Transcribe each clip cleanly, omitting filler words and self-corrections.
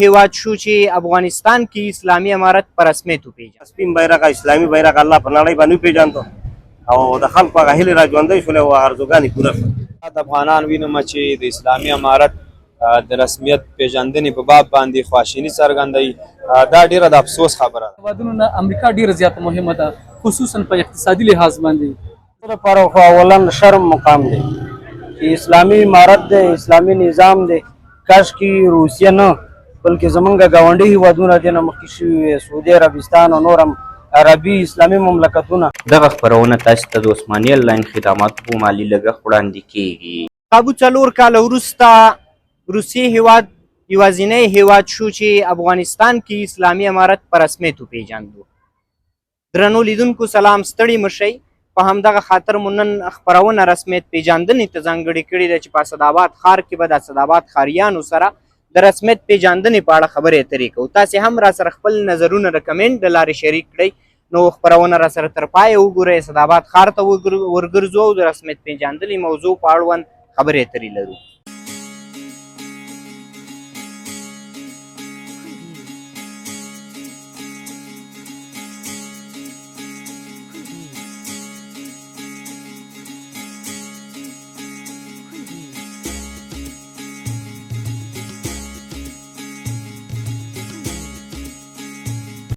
هیواد شو چې افغانستان کې اسلامي امارت په رسمیت وپېژاند. سپین بیرغ، اسلامي بیرغ الله په نړۍ باندې وپېژاندو او د خلکو هغه هیلې را ژوندۍ شولې او هغه ارزوګانې پوره شولې. د افغانان وینم چې د اسلامي امارت د رسمیت پیژندنې په باب باندې خواشیني څرګندوي، دا ډیره د افسوس خبره ده. هېوادونو نه امریکا ډیره زیاته مهمه ده، خصوصا په اقتصادي لحاظ باندې. لپاره خو اولا شرم مقام دی چې اسلامي امارت دی، اسلامي نظام دی. کاش کې روسیه نه بلکې زمونږ ګاونډي هیوادونه دې نه مخکې شوي وي، سعودي عربستان او نور هم عربي اسلامي مملکتونه. دغه خپرونه تاسو ته د عثماني انلاین خدماتو په مالي لګښت وړاندې کیږي. کابو 4 کاله وروسته روسیې هیواد یوازینی هیواد شو چې افغانستان کې اسلامي امارت په رسمیت وپیژاندو. درنو لیدونکو سلام، ستړي مشئ. په همدغه خاطر مو نن خپرونه رسمیت پیژاندنې ته ځانګړې کړې ده چې په اسداباد ښار کې به د اسداباد ښاریانو سره د رسمیت پیژاندنې په اړه خبرې اترې کوو. تاسې هم را سره خپل نظرونه د کمنټ د لارې شریک کړئ. نو خپرونه را سره تر پایه وګورئ. اسداباد ښار ته ورګرځو او د رسمیت پیژاندنې موضوع په اړوند خبرې اترې لرو.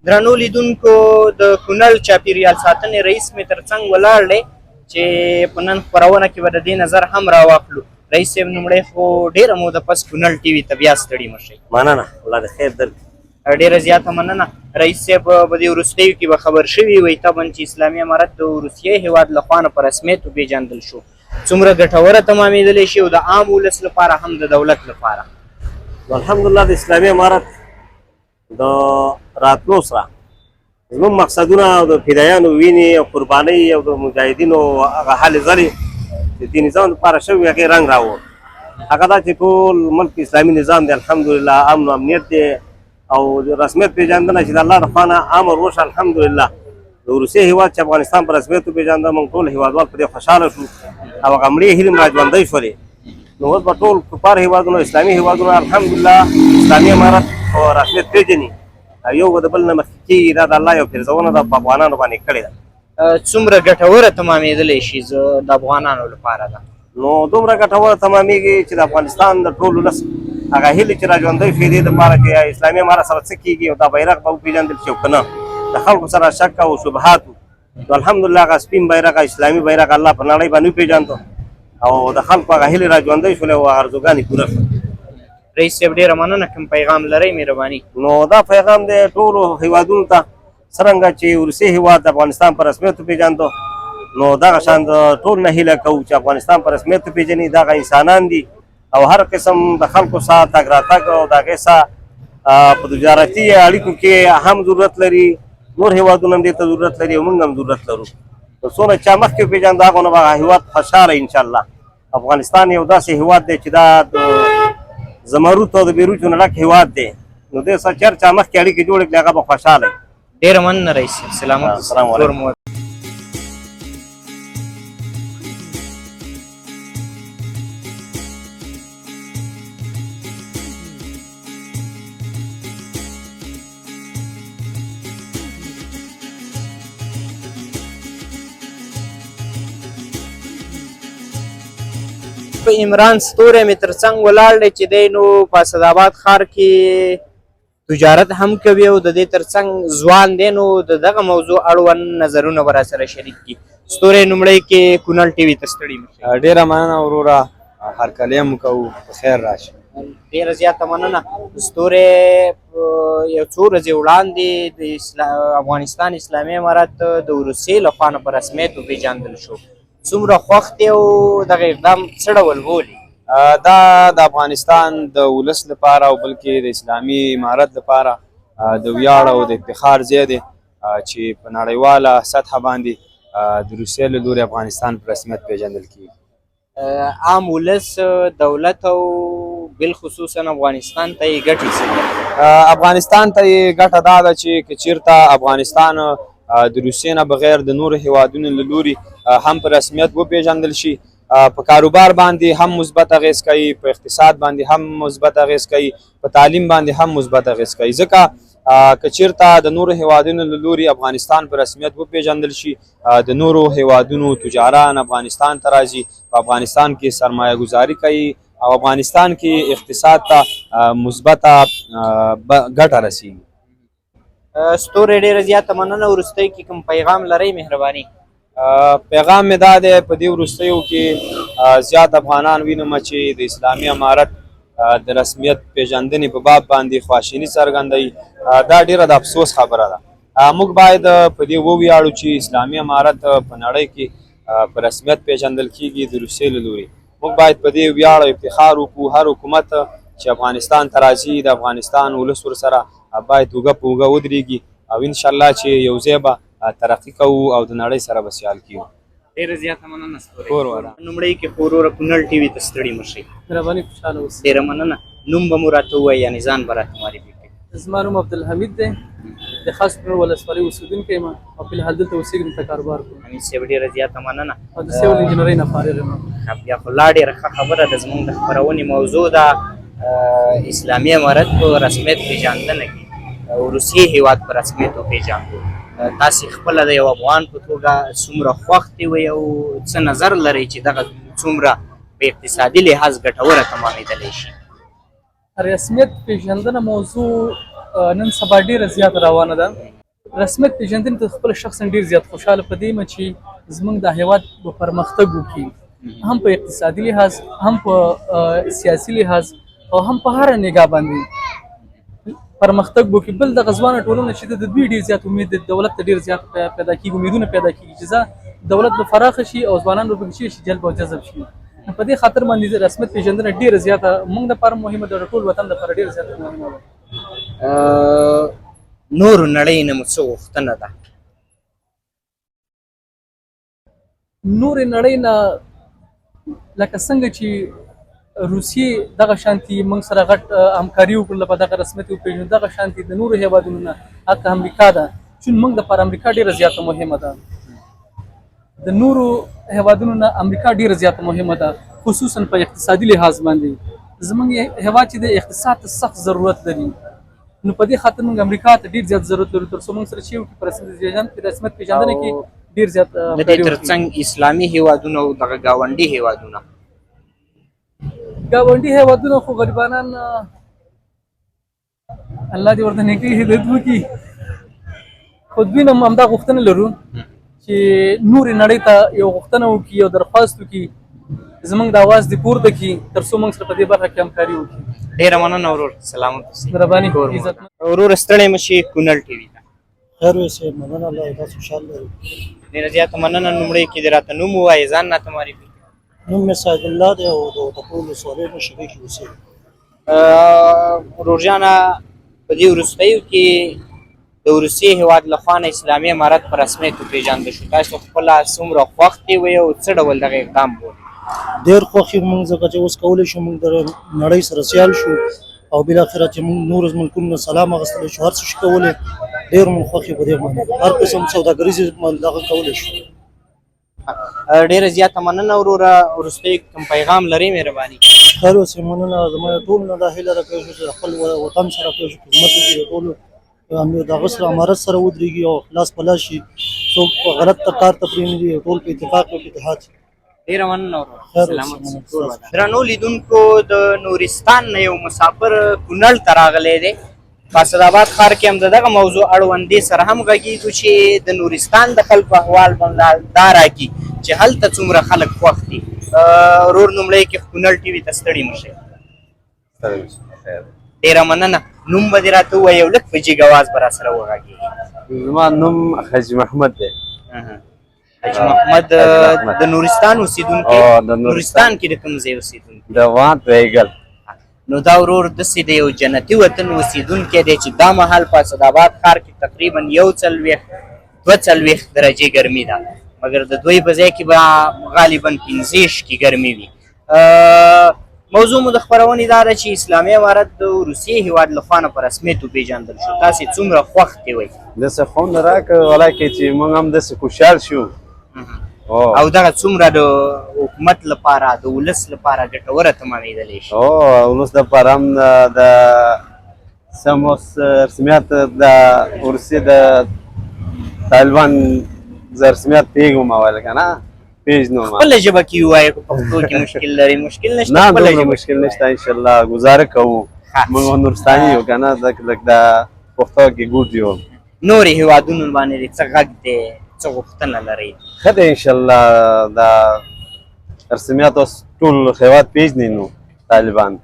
درنو لیدونکو، د کونړ چاپیریال ساتنې رئیس مې ترڅنګ ولاړ دی چې په نن خپرونه کې به د دې نظر هم راواخلو. رئیس صاحب، لومړی خو ډېره موده پس کونړ ټي وي ته بیا ستړي مه شئ. مننه، الله دې خیر درکړي. ډېره زیاته مننه رئیس صاحب. په دې وروستیو کې به خبر شوي وئ طبعا چې اسلامي امارت د روسیې هیواد له خوا نه په رسمیت وپېژندل شو. څومره ګټوره تمامېدلی شي او د عام ولس لپاره هم د دولت لپاره؟ الحمدلله د اسلامي امارت د راتلو سره زموږ مقصدونه او د فدایانو وینې او قربانۍ او د مجاهدینو هغه هلې ځلې د دې نظام لپاره شوې هغې رنګ راوړ. هغه دا چې ټول ملک اسلامي نظام دی، الحمدلله امن او امنیت دی او د رسمیت پېژندنه چې د الله د خوا نه امر وشو، الحمدلله د روسیې هیواد چې افغانستان په رسمیت وپېژنده، موږ ټول هیوادوال په دې خوشحاله شو او هغه مړې هیلې مو راژوندۍ شولې. نو اوس به ټول کفار هیوادونه، اسلامي هیوادونه الحمدلله اسلامي امارت په رسمیت پېژني او یو به د بل نه مخکې کېږي. دا د الله یو پیرزونه ده په افغانانو باندې کړې ده. څومره ګټوره تمامېدلی شي د افغانانو لپاره ده؟ نو دومره ګټوره تمامېږي چې د افغانستان د ټول ولس هغه هیلې چې راژوندۍ شوې دې دپاره چې اسلامي امارت سره څه کېږي او دا بیرغ به وپېژندل شي او که نه، د خلکو سره شک او شبهات وو. نو الحمدلله هغه سپین بیرغ، اسلامي بیرغ الله په نړۍ باندې وپېژاندو او د خلکو هغه هیلې راژوندۍ شولې او هغه ارزوګانې پوره شولې. رئیس صاحب ډېره مننه، کوم پیغام لرئ؟ مهرباني. نو دا پیغام دی ټولو هیوادونو ته، څرنګه چې روسیې هیواد د افغانستان په رسمیت وپېژاندو، نو دغه شان د ټول نه هیله کوو چې افغانستان په رسمیت وپېژني. دغه انسانان دي او هر قسم د خلکو سره تګ راتګ او د هغې سره په تجارتي اړیکو کې هم ضرورت لري. نور هیوادونه هم دې ته ضرورت لري او موږ هم ضرورت لرو. نو څونه چا مخکې وپېژانده هغه نو به هغه هیواد خوشحاله انشاءالله. افغانستان یو داسې هیواد دی چې دا د زمرد او د بیروجو نه ډک هیواد دی، نو دې سره چېر چا مخکې اړیکې جوړې کړې هغه به خوشحاله وي. ډېره مننه رئیس صاحب، سلامت اوسئ. السلام علیکم. په عمران ستوری مې ترڅنګ ولاړ دی چې دی نو په اسداباد ښار کې تجارت هم کوي او د دې ترڅنګ ځوان دی، نو د دغه موضوع اړوند نظرونه به راسره شریک کړي. ستوری، لومړی کې کونړ ټي وي ته ستړي مه شئ. ډېره مننه وروره، هرکلی مو کوو، په خیر راشئ. ډېره زیاته مننه ستوری. یو څو ورځې وړاندې د افغانستان اسلامي امارت د روسیې له خوا نه په رسمیت وپېژندل شو. څومره خوښ دی او دغه اقدام څه ډول بولي؟ دا د افغانستان د ولس لپاره او بلکې د اسلامي امارت لپاره د ویاړ او د افتخار ځای دی چې په نړیواله سطحه باندې د روسیې له لوري افغانستان په رسمیت پېژندل کېږي. عام ولس، دولت او بالخصوصا افغانستان ته یې ګټې څه دي؟ افغانستان ته یې ګټه دا ده چې که چېرته افغانستان د روسیې نه بغیر د نورو هیوادونو له لوري هم په رسمیت وپېژندل شي، په کاروبار باندې هم مثبت اغېز کوي، په اقتصاد باندې هم مثبت اغېز کوي، په تعلیم باندې هم مثبت اغېز کوي. ځکه که چیرته د نورو هیوادونو له لوري افغانستان په رسمیت وپیژندل شي، د نورو هیوادونو تجاران افغانستان ته راځي، په افغانستان کې سرمایه ګذاري کوي او افغانستان کې اقتصاد ته مثبته ګټه رسیږي. ستوري، ډېره زیاته مننه. وروستۍ کې کوم پیغام لرئ؟ مهرباني. پیغام مې دا دی، په دې وروستیو کې زیات افغانان وینم چې د اسلامي امارت د رسمیت پیژندنې په باب باندې خواشیني څرګندوي. دا ډېره د افسوس خبره ده. موږ باید په دې وویاړو چې اسلامي امارت په نړۍ کې په رسمیت پیژندل کیږي د روسیې له لوري. موږ باید په دې ویاړ او افتخار وکړو. هر حکومت چې افغانستان ته راځي، د افغانستان ولس ورسره باید اوږه په اوږه ودرېږي او انشاءالله چې یو ځای به ترقي کوو او د نړۍ سره به سیال کیږو. ډېره زیاته مننه ستوري. کور ودان. لومړی کې خو وروره کونړ ټي وي ته ستړي مه شئ. مهرباني، خوشحاله اوسئ. ډېره مننه. نوم به مو راته ووایئ، یعنې ځان به راته معرفي کړئ. زما نوم عبدالحمید دی، د خاص کونړ ولسوالۍ اوسېدونکی یم او په الحال دلته اوسېږم ته کاروبار کوم. حمید صاحب، ډېره زیاته مننه. او د سیول انجنیرۍ نه فارغ یم. ښه، بیا خو لا ډېره ښه خبره ده. زموږ د خپرونې موضوع ده اسلامي امارت په رسمیت پېژندنه کې روسیې هیواد په رسمیت وپېژاندو. تاسې خپله د یو افغان په توګه څومره خوښ دی وئ او څه نظر لرئ چې دغه څومره په اقتصادي لحاظ ګټوره تمامېدلی شي؟ رسمیت پېژندنه موضوع نن سبا ډېره زیاته روانه ده. رسمیت پېژندنې ته خپل شخصا ډېر زیات خوشحاله په دې یم چې زموږ د هیواد به پرمختګ وکړي، هم په اقتصادي لحاظ، هم په سیاسي لحاظ او هم په هره نگاه باندې پرمختګ وکړي. بل دغه ځوانه ټولنه چې د دوی ډېر زیات امید د دولت ته ډېر زیات پیدا کیږي، امیدونه پیدا کیږي چې ځه دولت به فراخ شي او ځوانان به پکې شي جلب او جذب شي. نو په دې خاطر باندې رسمیت پېژندنه ډېره زیاته موږ دپاره مهمه ده، د ټول وطن دپاره ډېره زیاته مهمه ده. نورو نړۍ نه مو څه غوښتنه ده؟ نورې نړۍ نه لکه څنګه چې روسیې دغه شانتي موږ سره غټ همکاري وکړله، په دغه رسمیت وپېژنو، دغه شانتي د نورو هیوادونو نه حتی امریکا ده، چون موږ دپاره امریکا ډېره زیاته مهمه ده. د نورو هیوادونو نه امریکا ډېره زیاته مهمه ده، خصوصا په اقتصادي لحاظ باندې. زموږ هیواد چې د اقتصاد ته سخت ضرورت لري، نو په دې خاطر موږ امریکا ته ډېر زیات ضرورت لرو تر څو موږ سره چې وکړي په رسمیت پېژندنه کې ډېر زیات د دې ترڅنګ اسلامي هیوادونه او دغه ګاونډي هیوادونه. ګاونډي هیوادونه خو غریبانان، الله دې ورته نیکي هدایت وکړي، خو دوی نه همدا غوښتنه لرو چې نورې نړۍ ته یو غوښتنه وکړي، یو درخواست وکړي، زموږ د اواز دې پورته کړي تر څو موږ سره په دې برخه کې همکاري وکړي. ډېره مننه ورور، سلامت اوسئ. مهرباني، عزت. ورور ستړی مه شي کونړ ټي وي ته. خیر اوسې، مننه، الله تاسو خوشحال لري. ډېره زیاته مننه. لومړی کې دې راته نوم ووایې، ځان راته معرفي کړې. نوم مې سعید الله دی او د وټپو ولسوالۍ مشرۍ کې اوسېږم. ورور جانه، په دې وروستیو کې د روسیې هیواد له خوا نه اسلامي امارت په رسمیت وپېژندل شو. تاسو خپله څومره خوښ دي وئ او څه ډول دغه اقدام بولئ؟ ډېر خوښ یو موږ، ځکه چې اوس کولی شو موږ د نړۍ سره سیال شو او بالاخره چې موږ نورو ملکونو نه سلام اخیستلی شو، هر څه شو کولی. ډېر موږ خوښ یو په دې باندې، هر قسم سوداګریزې دغه کولی شو. ډېره زیاته مننه وروره. وروستی کوم پیغام لرې؟ مهرباني. خیر اوسې، مننه. زما ټول نه دا هیله ده چې خپل وطن سره خدمت وکړي، د ټولو دغه سره امارت سره ودرېږي او لاس په لاس شي، څوک په غلط کار ته پرېنږدي، ټول په اتفاق او اتحاد. ډېره مننه وروره، سلامت. درنو لیدونکو، د نورستان نه یو مسافر کونړ ته راغلی دی. په اسداباد ښار کې هم د دغه موضوع اړوند دې سره هم غږېږو چې د نورستان د خلکو احوال به دا راکړي چې هلته څومره خلک خوښ دي. ورور، لومړی کې کونړ ټي وي ته ستړي مه شئ. ډېره مننه. نوم به دې راته ووایې او لږ په جګ اواز به راسره وغږېږي. زما نوم حاجي محمد دی. حاجي محمد، د نورستان اوسېدونکی؟ نورستان کې د کوم ځای اوسېدونکی؟ د وان ریګل. نو دا ورور داسې د یو جنتي وطن اوسېدونکی دی چې دا مهال په اسداباد ښار کې تقریبا 41 42 درجې ګرمي ده، مګر د دوی په ځای کې به غالبا 35 کې ګرمي وي. موضوع مو د خپرونې دا ده چې اسلامي امارت د روسیې هیواد له خوا نه په رسمیت وپېژندل شو. تاسې څومره خوښ دي وئ؟ داسې خوند راکړ ولاکه چې موږ هم داسې خوشحال شو. او دغه څومره د حکومت لپاره، د ولس لپاره ګټوره تمامېدلی شي؟ او ولس لپاره هم د سم اوس رسمیت د روسیې د طالبان زه رسمیت پیږم اول که نه پیژنم. خپله ژبه کې ووایه، که پښتو کې مشکل لري. مشکل نشته، نه، خپله دومره ژبه مشکل نشته، انشاءالله ګزاره کوو. موږ نورستاني یو که نه، لږ لږ د پښتو کې ګډ یو. نورې هیوادونو باندې دې څه غږ دی، څه غوښتنه لرئ؟ ښه دی انشاءالله، دا رسمیت اوس ټول هیواد پیژني نو طالبان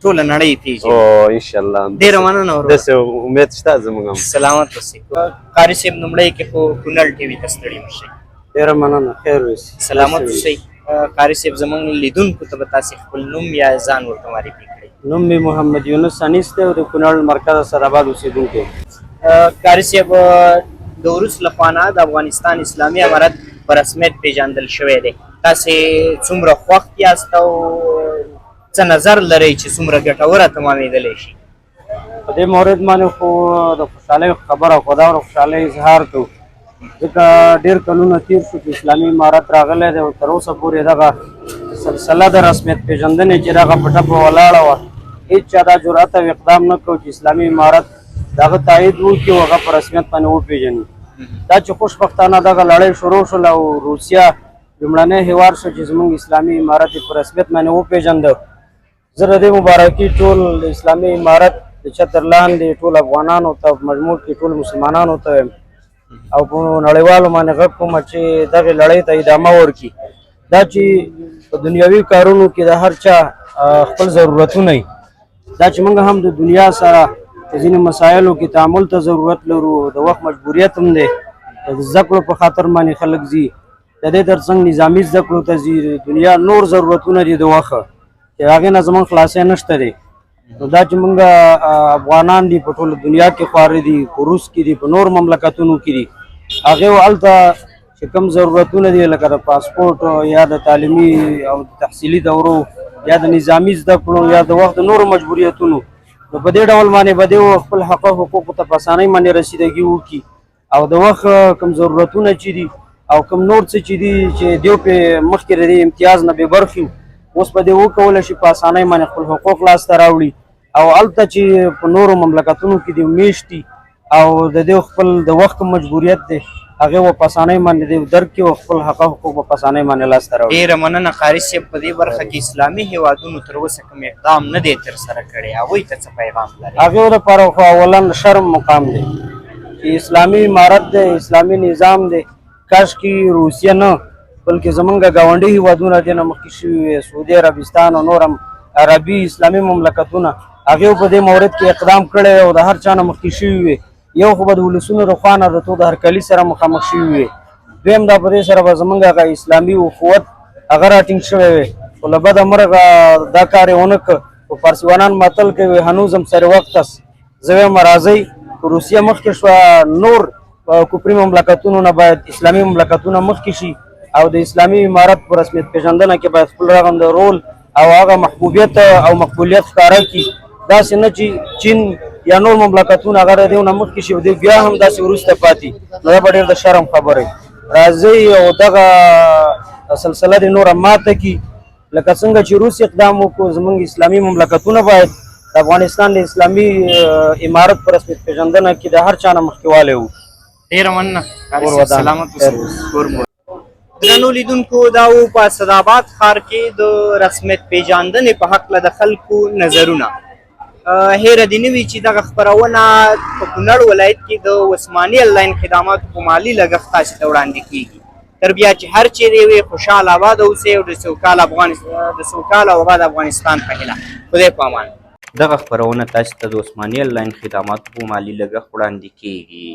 ټوله نړۍ پیژني. او انشاءالله. ډېره مننه وروره. داسې امید شته زموږ هم. سلامت اوسئ. قاري صاحب، لومړی کې خو کونړ ټي وي ته ستړي مه شئ. ډېره مننه، خیر اوسې. سلامت اوسئ. قاري صاحب، زموږ لیدونکو ته به تاسې خپل نوم یا ځان ورته معرفي کړئ. نوم مې محمد یونس انیس دی او د کونړ مرکز اسداباد اوسېدونکی. قاري صاحب، د روس له خوا نه د افغانستان اسلامي امارت په رسمیت پیژندل شوی دی. تاسې څومره خوښ یاست او څه نظر لرئ چې څومره ګټوره تمامېدلی شي؟ په دې مورد باندې خو د خوشحالۍ خبره خو دا، د خوشحالۍ اظهار کوو، ځکه ډېر کلونه تېر شو چې اسلامي امارت راغلی دی او تر اوسه پورې دغه سلسله د رسمیت پېژندنې چې دغه په ټپه ولاړه وه، هېڅ چا دا جرأت او اقدام نه کوو چې اسلامي امارت د هغه تایید وکړي او هغه په رسمیت باندې وپېژني. دا چې خوشبختانه دغه لړۍ شروع شوله او روسیه لومړنی هیواد شو چې زموږ اسلامي امارت یې په رسمیت باندې وپېژنده، زه د دې مبارکي ټول د اسلامي امارت د چتر لاندې ټول افغانانو ته، په مجموع کې ټول مسلمانانو ته وایم او په نړیوالو باندې غږ کوم چې دغې لړۍ ته ادامه ورکړي. دا چې په دنیوي کارونو کې د هر چا خپل ضرورتونه وي، دا چې موږ هم د دنیا سره په ځینې مسایلو کې تعامل ته ضرورت لرو، د وخت مجبوریت هم دی، د زده کړو په خاطر باندې خلک ځي، د دې ترڅنګ نظامي زده کړو ته ځي، د دنیا نور ضرورتونه دي د وخت چې هغې نه زموږ خلاصی نشته دی. نو دا چې موږ افغانان دي، په ټوله دنیا کې خواره دي، په روس کې دي، په نور مملکتونو کې دي، هغې هلته چې کوم ضرورتونه دي لکه د پاسپورټ یا د تعلیمي او تحصیلي دورو یا د نظامي زده کړو یا د وخت د نورو مجبوریتونو، نو په دې ډول باندې به دی خپل حق او حقوقو ته په اسانۍ باندې رسیدګي وکړي او د وخت کوم ضرورتونه چې دي او کوم نور څه چې دي چې دیو په مخکې د دې امتیاز نه بې برخې وو، اوس به دې وکولی شي په اسانۍ باندې خپل حقوق لاسته راوړي او هلته چې په نورو مملکتونو کې دې میشت دي او د دې خپل د وخت کوم مجبوریت دی، هغې به په اسانۍ باندې دې درک کړي او خپل حق او حقوق به په اسانۍ باندې لاسته راوړي. ډېره مننه قاري صاحب. په دې برخه کې اسلامي هیوادونو تر اوسه کوم اقدام نه دی ترسره کړی، هغوی ته څه پیغام لرئ؟ هغې لپاره خو اولا شرم مقام دی چې اسلامي امارت دی، اسلامي نظام دی. کاش کې روسیه نه بلکې زمونږ ګاونډي هیوادونه دې نه مخکې شوي وي، سعودي عربستان او نور هم عربي اسلامي مملکتونه، هغې په دې مورد کې اقدام کړی او د هر چا نه مخکې شوي وي. یو خو به د ولسونو د خوا نه د تود هرکلي سره مخامخ شوي وي، دویم دا په دې سره به زمونږ هغه اسلامي اخوت هغه راټینګ شوی وي. خو له بده مرغه دا کار یې ونه کړ. خو فارسیوانان متل کوي، هنوز هم سر وخت است. زه وایم راځئ، که روسیه مخکې شوه، نور کفري مملکتونو نه باید اسلامي مملکتونه مخکې شي او د اسلامي امارت په رسمیت پېژندنه کې باید خپل رغنده رول او هغه محبوبیت او مقبولیت ښکاره کړي. داسې نه چې چین یا نور مملکتونه هغه د دې نه مخکې شي او دوی بیا هم داسې وروسته پاتې، نو دا به ډېر د شرم خبره وي. راځئ او دغه سلسله دې نوره ماته کړي. لکه څنګه چې روس اقدام وکړو، زمونږ اسلامي مملکتونه باید د افغانستان د اسلامي امارت په رسمیت پېژندنه کې د هر چا نه مخکېوالی وکړي. ډېره مننه قاري کور صاحب، ودان. سلامت خیر اوسئ. اوسئ. کور مو. درنو لیدونکو، دا و په اسداباد ښار کې د رسمیت پېژندنې په هکله د خلکو نظرونه. هېره دې نه وي چې دغه خپرونه په کونړ ولایت کې د عثماني انلاین خدماتو په مالي لګښت تاسې ته وړاندې کیږي. تر بیا چې هر چیرې وي، خوشحاله آباد اوسئ او د سوکاله او آباد افغانستان په هیله، خدای په امان. دغه خپرونه تاسې ته د عثماني انلاین خدماتو په مالي لګښت وړاندې کیږي.